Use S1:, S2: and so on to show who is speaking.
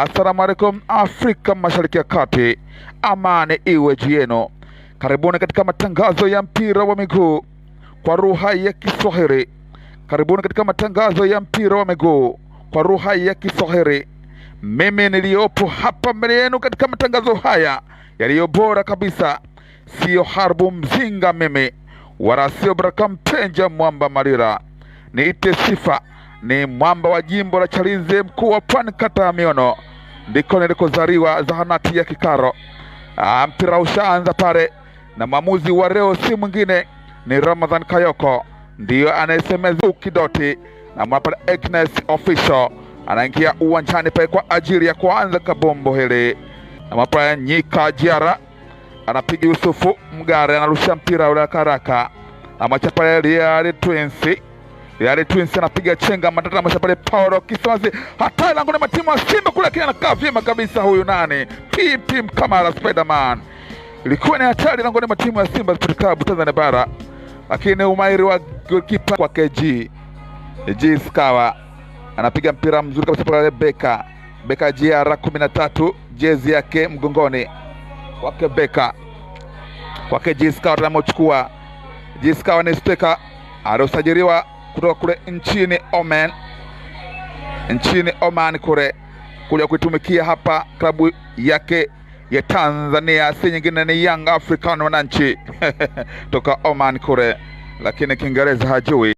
S1: Assalamu alaikum Afrika Mashariki ya Kati, amani iwe juu yenu. Karibuni katika matangazo ya mpira wa miguu kwa lugha ya Kiswahili. Karibuni katika matangazo ya mpira wa miguu kwa lugha ya Kiswahili. Mimi niliyopo hapa mbele yenu katika matangazo haya yaliyo bora kabisa, siyo Harbu Mzinga mimi wala sio Baraka Mpenja Mwamba Malira, niite Sifa, ni mwamba wa jimbo la Chalinze, mkuu wa Pwani, kata ya Miono, ndiko nilikozaliwa, zahanati ya Kikaro. Mpira ushaanza pale, na mwamuzi wa leo si mwingine ni Ramadhan Kayoko, ndiyo anayesemeza kidoti, na mwapa Agnes Official anaingia uwanjani pale kwa ajili ya kuanza kabombo hili, na mwapa Nyika Jiara anapiga Yusufu Mgare, anarusha mpira ule haraka, amwacha pale Real Twins. Real Twins anapiga chenga matata, amwacha pale Paulo Kisozi, hatari langoni matimu wa Simba kule, lakini anakaa vyema kabisa huyu nani, PP Mkamara Spiderman. Ilikuwa ni hatari langoni matimu ya Simba Sports Club Tanzania Bara, lakini umahiri wa goalkeeper kwa KG G Skawa anapiga mpira mzuri kabisa pale Beka Beka GR 13 jezi yake mgongoni kwake Beka kwake G Skawa anamochukua. G Skawa ni steka aliosajiliwa kutoka kule nchini Oman, nchini Oman kule kuja kuitumikia hapa klabu yake ya Tanzania, si nyingine ni Young African wananchi toka Oman kule, lakini Kiingereza hajui.